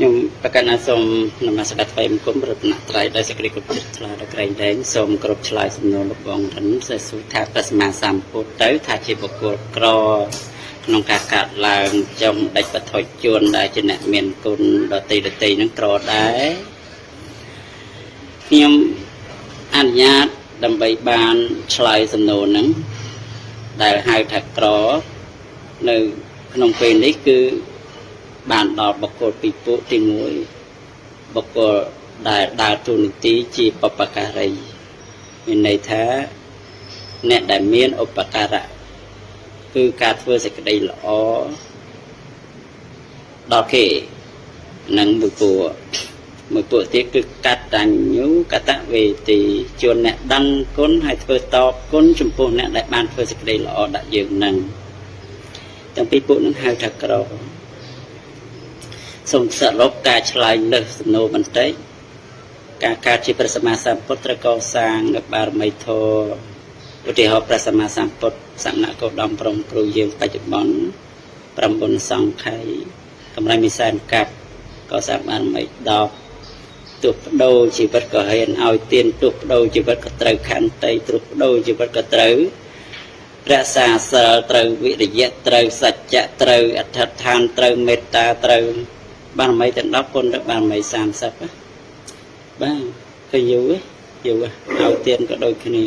ខ្ញុំប្រកាសណាសូមនមស្ការថ្វាយបង្គំរតនត្រ័យដោយសេចក្តីគោរពជ្រះថ្លាដល់ក្រែងដែងសូមគោរពឆ្លើយសំណួរលោកបងរិនសេះសួរថាព្រះសម្មាសម្ពុទ្ធទៅថាជាបុគ្គលក្រក្នុងការកាត់ឡើងចំដាច់បថុជនដែលជាអ្នកមានគុណដតីដតីនឹងក្រដែរខ្ញុំអនុញ្ញាតដើម្បីបានឆ្លើយសំណួរហ្នឹងដែលហៅថាក្រនៅក្នុងពេលនេះគឺ បានដល់បុគ្គលពីរពួកទី1បុគ្គលដែលដើរតួនាទីជាបពការីមានន័យថាអ្នកដែលមានឧបការៈគឺការធ្វើសេចក្តីល្អដល់គេនិងមួយពួកមួយពួកទៀតគឺកតញ្ញូកតវេទីជួនអ្នកដឹងគុណហើយធ្វើតបគុណចំពោះអ្នកដែលបានធ្វើសេចក្តីល្អដាក់យើងនឹងទាំងពីរពួកនឹងហៅថាក្រ សូមសរុបការឆ្លើយលើសសំណួរបន្តិចការកើតជាព្រះសម្មាសម្ពុទ្ធត្រូវកសាងនៅបារមីធម៌ឧទាហរណ៍ព្រះសម្មាសម្ពុទ្ធសមណគោតមព្រមគ្រូយើងបច្ចុប្បន្ន9សង្ខ័យកម្រៃមួយសែនកាប់កសាងបារមី10ទោះបដូរជីវិតក៏ហ៊ានឲ្យទៀនទោះបដូរជីវិតក៏ត្រូវខន្តីទោះបដូរជីវិតក៏ត្រូវរក្សាសិលត្រូវវិរិយៈត្រូវសច្ចៈត្រូវអធិដ្ឋានត្រូវមេត្តាត្រូវ បារមីទាំង10គុណទៅបារមី30ណាបាទឃើញយូរយូរឲ្យទៀនក៏ដូចគ្នា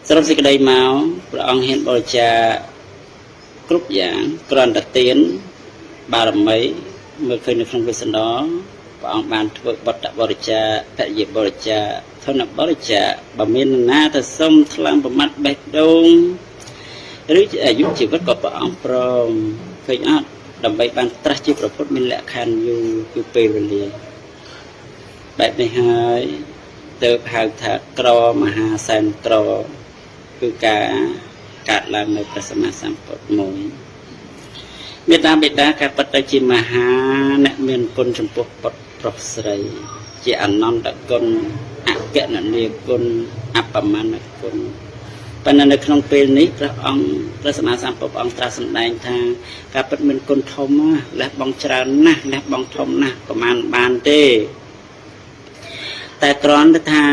សរុបសេចក្តីមកព្រះអង្គហ៊ានបរិច្ចាគគ្រប់យ៉ាងគ្រាន់តែទៀនបារមីមើលឃើញនៅក្នុងវិស្សន្តរព្រះអង្គបានធ្វើបត្តបរិច្ចាគភរិយាបរិច្ចាគធនបរិច្ចាគបើមានណាទៅសុំថ្លើមប្រមាត់បេះដូងឬអាយុជីវិតក៏ព្រះអង្គព្រមឃើញអត់ដើម្បីបានត្រាស់ជាប្រពុតមានលក្ខខណ្ឌយូរគឺពេលវេលាបែបនេះហើយទៅហៅថាក្រមហាសែនក្រគឺការកាត់ឡើងនៅព្រះសម្មាសម្ពុទ្ធមួយមេត្តាបិតាការពិតទៅជាមហាអ្នកមានគុណចំពោះពុទ្ធប្រុសស្រីជាអនន្តគុណអកណនីគុណអបមណគុណប៉ុន្តែនៅក្នុងពេលនេះព្រះអង្គព្រះសម្មាសម្ពុទ្ធព្រះអង្គត្រាស់សម្ដែងថាការពិតមានគុណធំណាស់លះបង់ច្រើនណាស់លះបង់ធំណាស់ប្រមាណបានទេតែគ្រាន់តែថា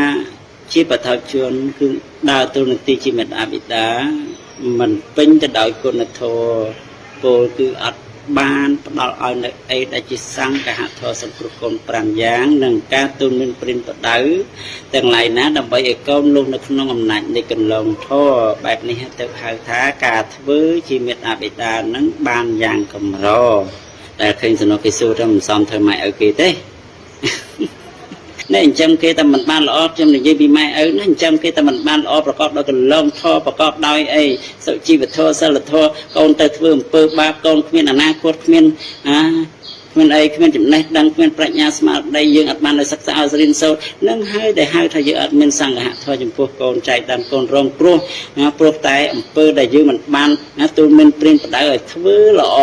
ជាបឋមជនគឺដើរតួនាទីជាមេត្តាបិតាមិនពេញទៅដោយគុណធម៌ពោលគឺអត់បានផ្ដល់ឲ្យនៅអីដែលជាសង្ឃហធម៌សង្គ្រោះកូន5យ៉ាងនិងការទូនមានព្រិនបដៅទាំងឡាយណាដើម្បីឲ្យកូនលុះនៅក្នុងអំណាចនៃកន្លងធម៌បែបនេះទៅហៅថាការធ្វើជាមេត្តាបិតានឹងបានយ៉ាងកម្រដែលឃើញសំណុកគេសួរថាមិនសមធ្វើម៉ែឪគេទេ នេះអញ្ចឹងគេតែមិនបានល្អខ្ញុំនិយាយពីម៉ែឪណាអញ្ចឹងគេតែមិនបានល្អប្រកបដោយកន្លងធម៌ប្រកបដោយអីសុជីវធម៌សិលធម៌កូនទៅធ្វើអំពើបាបកូនគ្មានអនាគតគ្មានអាគ្មានអីគ្មានចំណេះដឹងគ្មានប្រាជ្ញាស្មារតីយើងអត់បានឲ្យសិក្សាឲ្យរៀនសូត្រនឹងហើយដែលហៅថាយើងអត់មានសង្ឃធម៌ចំពោះកូនចែកតាមកូនរងគ្រោះព្រោះតែអំពើដែលយើងមិនបានទូលមានព្រានបដៅឲ្យធ្វើល្អ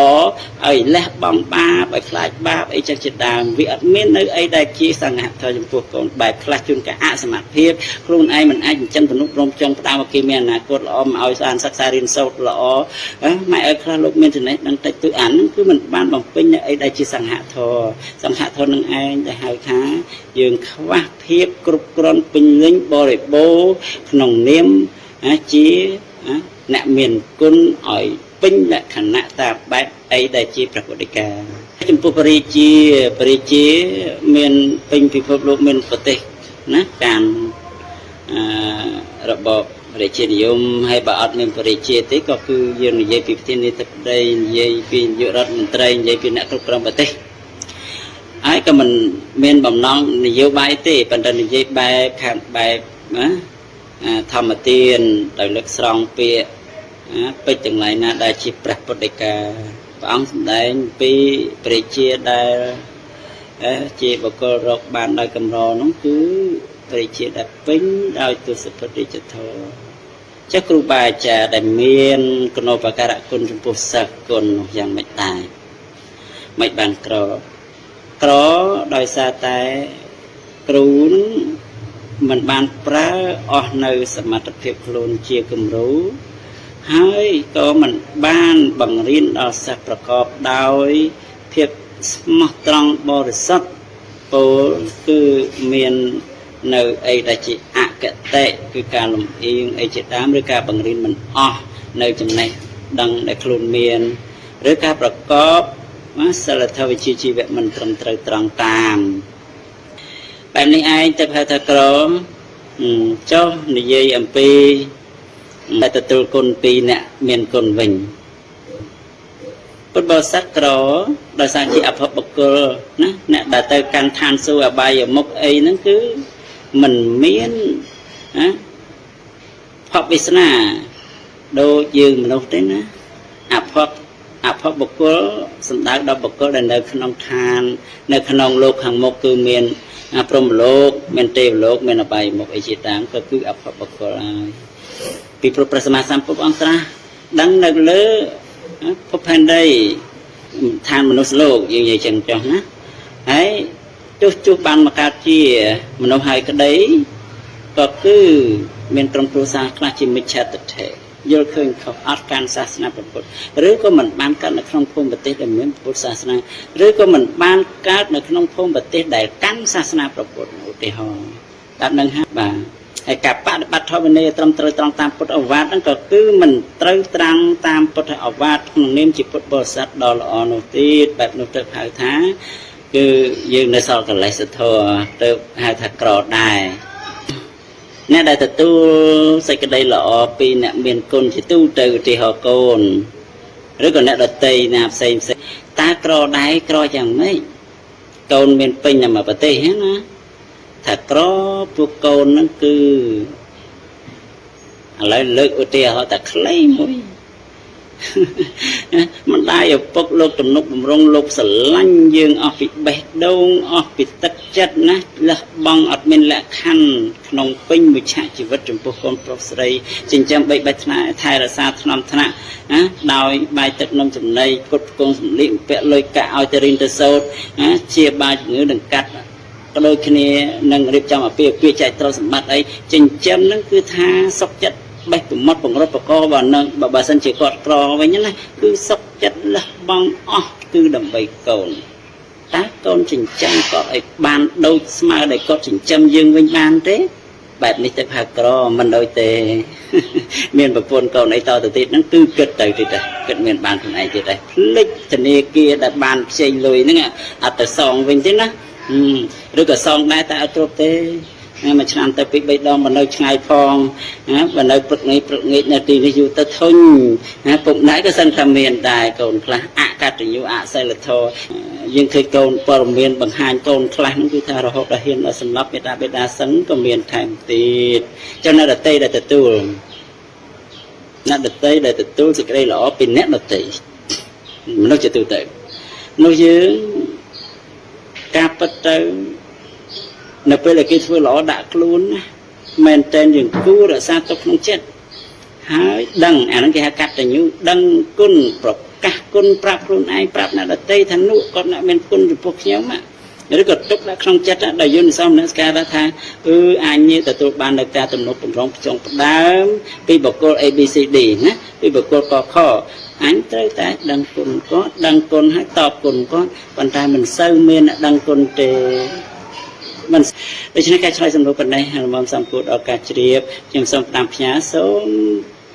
ឲ្យលះបង់បាបឲ្យខ្លាចបាបអីចឹងជាដើមវាអត់មាននៅអីដែលជាសង្ឃធម៌ចំពោះកូនបែបខ្លះជួនកាលអសមត្ថភាពខ្លួនឯងមិនអាចចិញ្ចឹមទំនុករំចង់ផ្ដើមឲ្យគេមានអនាគតល្អមកឲ្យស្អាតសិក្សារៀនសូត្រល្អម៉ែឪខ្លះលោកមានចំណេះដឹងតិចតួចអាហ្នឹងគឺមិនបានបំពេញនៅអីដែលជាសង្ឃធម៌សង្ឃធម៌នឹងឯងដែលហៅថាយើងខ្វះភាពគ្រប់គ្រាន់ពេញលេញបរិបូរណ៍ក្នុងនាមជាអ្នកមានគុណឲ្យពេញលក្ខណៈតាមបែបអីដែលជាព្រះពុទ្ធដីកាចំពោះព្រះរាជាព្រះរាជាមានពេញពិភពលោកមានប្រទេសណាតាមរបបរាជានិយមហើយបើអត់មានព្រះរាជាទេក៏គឺយើងនិយាយពីប្រធានាធិបតីនិយាយពីនាយករដ្ឋមន្ត្រីនិយាយពីអ្នកគ្រប់គ្រងប្រទេសហើយក៏មិនមានបំណងនយោបាយទេប៉ុន្តែនិយាយបែបខាងបែបណាធម្មទានដោយលើកស្រង់ពាក្យពេជ្រទាំងឡាយណាដែលជាព្រះពុទ្ធដីកាព្រះអង្គសម្ដែងពីព្រះជាដែលជាបុគ្គលរកបានដោយកម្រនោះគឺព្រះជាដែលពេញដោយទសពុទ្ធរាជធម៌ចុះគ្រូបាអាចារ្យដែលមានគុណូបការៈគុណចំពោះសិស្សគុណនោះយ៉ាងម៉េចដែរមិនបានក្រក្រដោយសារតែគ្រូនឹងមិនបានប្រើអស់នៅសមត្ថភាពខ្លួនជាគំរូហើយក៏មិនបានបង្រៀនដល់សិស្សប្រកបដោយភាព ស្មោះត្រង់បរិសុទ្ធពោលគឺមាននៅអីដែលជាអគតិគឺការលំអៀងអីជាដើមឬការបង្រៀនមិនអស់នៅចំណេះដឹងដែលខ្លួនមានឬការប្រកបសិលធម៌វិជ្ជាជីវៈមិនត្រឹមត្រូវត្រង់តាមបែបនេះឯងទៅហៅថាក្រមចុះនិយាយអំពីដែលទទួលគុណពីអ្នកមានគុណវិញពុទ្ធបរិស័ទក្រដោយសារជាអភបុគ្គលណាអ្នកដែលទៅកាន់ឋានសួគ៌អបាយមុខអីហ្នឹងគឺមិនមានណាភពវាសនាដូចយើងមនុស្សទេណាអភបុគ្គលសំដៅដល់បុគ្គលដែលនៅក្នុងឋាននៅក្នុងលោកខាងមុខគឺមានព្រហ្មលោកមានទេវលោកមានអបាយមុខអីជាតាមក៏គឺអភបុគ្គលហើយពីព្រោះព្រះសម្មាសម្ពុទ្ធអង្គត្រាស់ដឹងនៅលើភពផែនដីឋានមនុស្សលោកយើងនិយាយចឹងចុះណាហើយទោះជួសបានមកកើតជាមនុស្សហើយក្តីក៏គឺមានក្រុមគ្រួសារខ្លះជាមិច្ឆាទិដ្ឋិយល់ឃើញខុសអត់កាន់សាសនាពុទ្ធឬក៏មិនបានកើតនៅក្នុងភូមិប្រទេសដែលមានពុទ្ធសាសនាឬក៏មិនបានកើតនៅក្នុងភូមិប្រទេសដែលកាន់សាសនាពុទ្ធឧទាហរណ៍តាមនឹងហើយបាទហើយការបដិបត្តិធម៌វិន័យត្រឹមត្រូវត្រង់តាមពុទ្ធឱវាទហ្នឹងក៏គឺមិនត្រូវត្រង់តាមពុទ្ធឱវាទក្នុងនាមជាពុទ្ធបរិស័ទដ៏ល្អនោះទៀតបែបនោះទៅហៅថាគឺយើងនៅសល់កលេសធម៌ទៅហៅថាក្រដែរអ្នកដែលទទួលសេចក្តីល្អពីអ្នកមានគុណជាទូទៅឧទាហរណ៍កូនឬក៏អ្នកដតីណាផ្សេងផ្សេងតើក្រដែរក្រយ៉ាងម៉េចកូនមានពេញនៅមួយប្រទេសហ្នឹងណាថាក្រពួកកូនហ្នឹងគឺឥឡូវលើកឧទាហរណ៍តែខ្លីមួយម្ដាយឪពុកលោកទំនុកបំរុងលោកស្រឡាញ់យើងអស់ពីបេះដូងអស់ពីទឹកចិត្តណាលះបង់អត់មានលក្ខខណ្ឌក្នុងពេញមួយឆាកជីវិតចំពោះកូនប្រុសស្រីចិញ្ចឹមបីបាច់ថ្នាក់ថែរក្សាថ្នមថ្នាក់ណាដោយបាយទឹកនំចំណីផ្គត់ផ្គង់សម្លៀកបំពាក់លុយកាក់ឲ្យទៅរៀនទៅសូត្រណាជាបាយជំងឺនឹងកាត់ក៏ដូចគ្នានឹងរៀបចំអាពាហ៍ពិពាហ៍ចែកទ្រព្យសម្បត្តិអីចិញ្ចឹមនឹងគឺថាសុខចិត្តបេះប្រមត់បង្រត់បកបើនឹងបើសិនជាគាត់ក្រវិញណាគឺសុខចិត្តលះបង់អស់គឺដើម្បីកូនតើកូនចិញ្ចឹមគាត់ឲ្យបានដូចស្មើដែលគាត់ចិញ្ចឹមយើងវិញបានទេបែបនេះទៅហៅក្រមិនដូចទេមានប្រពន្ធកូនអីតទៅទៀតហ្នឹងគឺគិតទៅទៀតដែរគិតមានបានខ្លួនឯងទៀតដែរភ្លេចធនាគារដែលបានខ្ចីលុយហ្នឹងអត់ទៅសងវិញទេណាឬក៏សងដែរតែអត់គ្រប់ទេមួយឆ្នាំទៅពី3ដងបើនៅឆ្ងាយផងណាបើនៅព្រឹកនេះព្រឹកងាកនៅទីនេះយូរទៅធុញណាពុកណែក៏សិនថាមានដែរកូនខ្លះអកតញ្ញូអសិលធម៌យើងឃើញកូនព័ត៌មានបង្ហាញកូនខ្លះហ្នឹងគឺថារហូតដល់ហ៊ានដល់សម្លាប់មេដាបេដាសឹងក៏មានថែមទៀតចឹងអ្នកដតីដែលទទួលអ្នកដតីដែលទទួលសេចក្តីល្អពីអ្នកដតីមនុស្សជាទូទៅមនុស្សយើងការពិតទៅនៅពេលដែលគេធ្វើល្អដាក់ខ្លួនណាមែនតើយើងគួររក្សាទុកក្នុងចិត្តហើយដឹងអាហ្នឹងគេហៅកតញ្ញូដឹងគុណប្រកាសគុណប្រាប់ខ្លួនឯងប្រាប់អ្នកដទៃថានោះគាត់អ្នកមានគុណចំពោះខ្ញុំឬក៏ទុកដាក់ក្នុងចិត្តដែលយន្តសមនសិការថាអឺអញទទួលបាននៅការទំនុកបំរុងផ្ចង់ផ្ដើមពីបុគ្គល ABCD ណាពីបុគ្គលកខអញត្រូវតែដឹងគុណគាត់ដឹងគុណហើយតបគុណគាត់ប៉ុន្តែមិនសូវមានអ្នកដឹងគុណទេមិនដូច្នេះការឆ្លើយសំណួរប៉ុណ្ណេះល្មមសំគួរដល់ការជ្រាបខ្ញុំសូមតាមផ្ញើសូម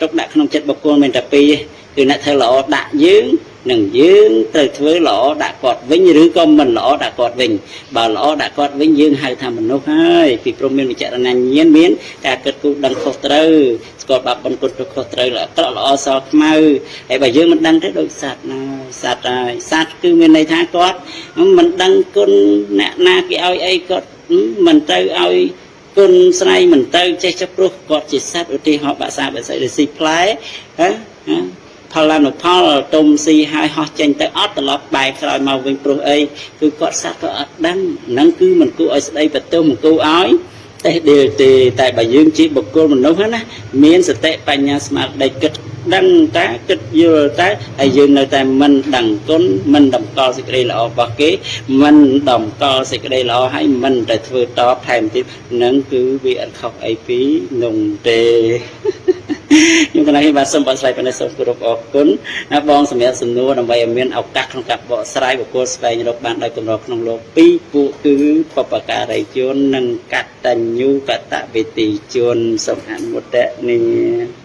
ទុកដាក់ក្នុងចិត្តបុគ្គលមានតែពីរគឺអ្នកធ្វើល្អដាក់យើងនិងយើងត្រូវធ្វើល្អដាក់គាត់វិញឬក៏មិនល្អដាក់គាត់វិញបើល្អដាក់គាត់វិញយើងហៅថាមនុស្សហើយពីព្រោះមានវិចារណញ្ញាណមានការគិតគូរដឹងខុសត្រូវស្គាល់បាបបុណ្យគុណខុសត្រូវល្អក្រក់ល្អសខ្មៅហើយបើយើងមិនដឹងទេដូចសត្វណាសត្វហើយសត្វគឺមានន័យថាគាត់មិនដឹងគុណអ្នកណាគេឲ្យអីគាត់មិនទៅឲ្យគុណស្រ័យមិនទៅចេះចុះព្រោះគាត់ជាសត្វឧទាហរណ៍បាក់សាបសិរិស៊ីផ្លែហ៎ផលអនុផលទុំស៊ីហើយហោះចេញទៅអត់ត្រឡប់បែកក្រោយមកវិញព្រោះអីគឺគាត់សត្វក៏អត់ដឹងហ្នឹងគឺមិនគួរឲ្យស្ដីបន្ទោសមិនគួរឲ្យតេះដៀលទេតែបើយើងជាបុគ្គលមនុស្សណាមានសតិបញ្ញាស្មារតីគិតដឹងតែគិតយល់តែហើយយើងនៅតែមិនដឹងគុណមិនតម្កល់សេចក្តីល្អរបស់គេមិនតម្កល់សេចក្តីល្អហើយមិនតែធ្វើតបថែមទៀតនឹងគឺវាអត់ខុសអីពីនោះទេ។ ខ្ញុំកណ្ដាលខ្ញុំបាទសូមបកស្រាយប៉ុណ្ណេះសូមគោរពអរគុណណាបងសម្រាប់សំណួរដើម្បីឲ្យមានឱកាសក្នុងការបកស្រាយបុគ្គលស្វែងរកបានដោយកម្រក្នុងលោកពីរពួកគឺបពការីជននិងកតញ្ញូកតវេទីជនសូមអនុមោទនា។